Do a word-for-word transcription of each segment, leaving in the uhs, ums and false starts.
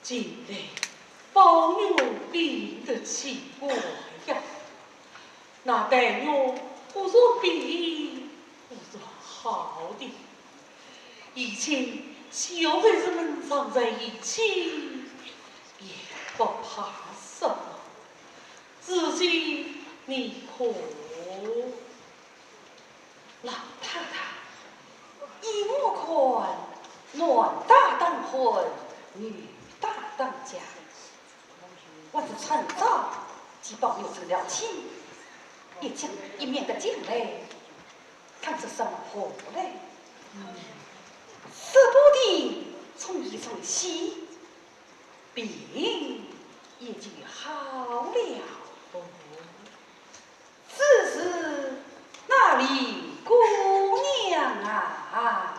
近来宝玉病得奇怪呀，那黛玉忽说病，忽说好的。以前小孩子们常在一起，也不怕什么。如今你可 老太太，依我看，男大当婚，女大当嫁。还是趁早替宝玉成了亲，一将，一面的将来，谈出什么话来？说不定冲一冲喜，病也就好了。 只是那林姑娘啊，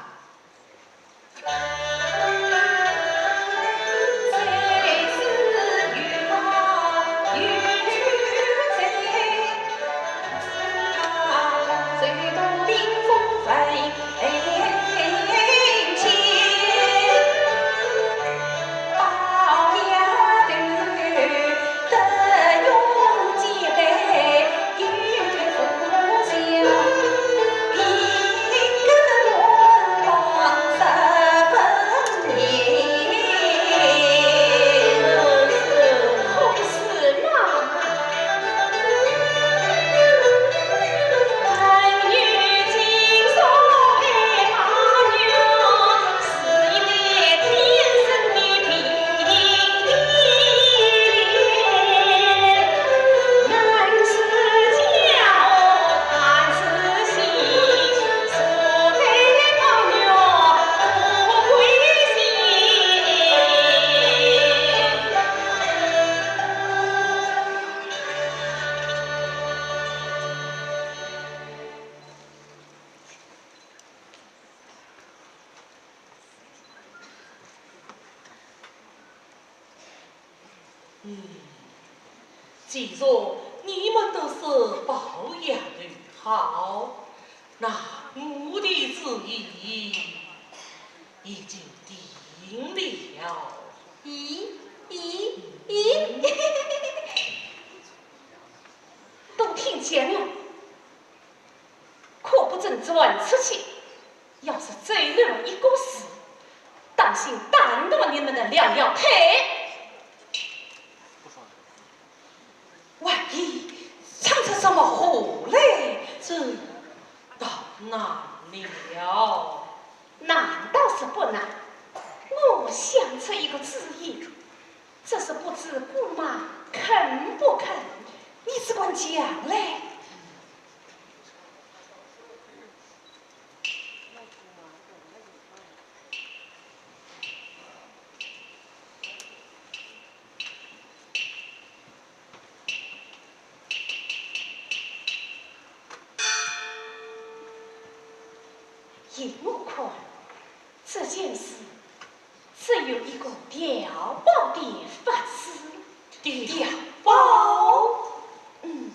嗯，既然你们都说宝丫头好，那我的主意已经定了。咦，咦，咦，都听见了。 可不准传出去。要是走漏了一个字，当心打断你们的两条腿。万一闯出什么祸来，这倒难了。难倒是不难，我想出一个主意，只是不知姑妈肯不肯，你只管讲来。 依我看，这件事只有一个调包的法子。调包？嗯。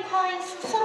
好意思，